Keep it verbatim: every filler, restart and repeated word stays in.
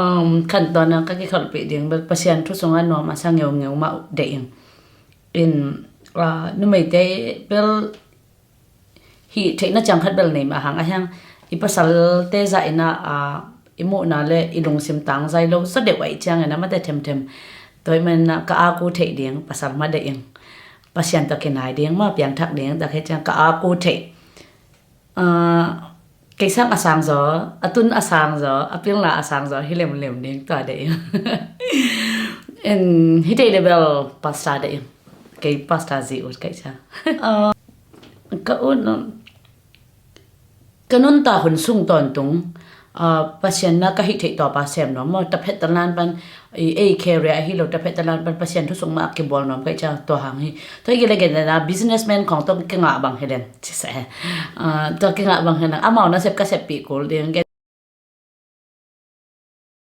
Um, khantawn a ka kikholhpih ding bel Pasian thu sungah nuam a sa ngeungeu mah deih ing. In, ah, numeite bel hih theihna ciang khat bel nei mah hang a hiang i pasalte zah in ah, ah, i muhna le i lungsim tangzai lo zaw deuh ahih ciangin a mate themthem. Tua ahih manin ah ka aak uh theih ding pasal mah deih ing. Pasian tawh kinai ding mah piangthak ding tak hi ciang ka aak uh theih. Ah, kei sang a sang zaw, a tun a sang zaw, a pilna a sang zaw hi lemlem ding tua deih ing. In, hi theih le bel pastor deih ing. Kei pastor zi ut ka hih ciang. Ah, ka ut, ka nuntak hun sung tawntung, ah, Pasian na ka hih theih tawpa sem nuam maw, taphet talan pan, i ei career ahi lo taphet talan pan Pasian thu sung mah a kibawl nuam ka hih ciang tua hang hi. Tua hi kei le gen na businessman khawng tua kingah bang hi leng ci se. Ah, tua kingah bang hi leng amau nasep ka seppih kul ding.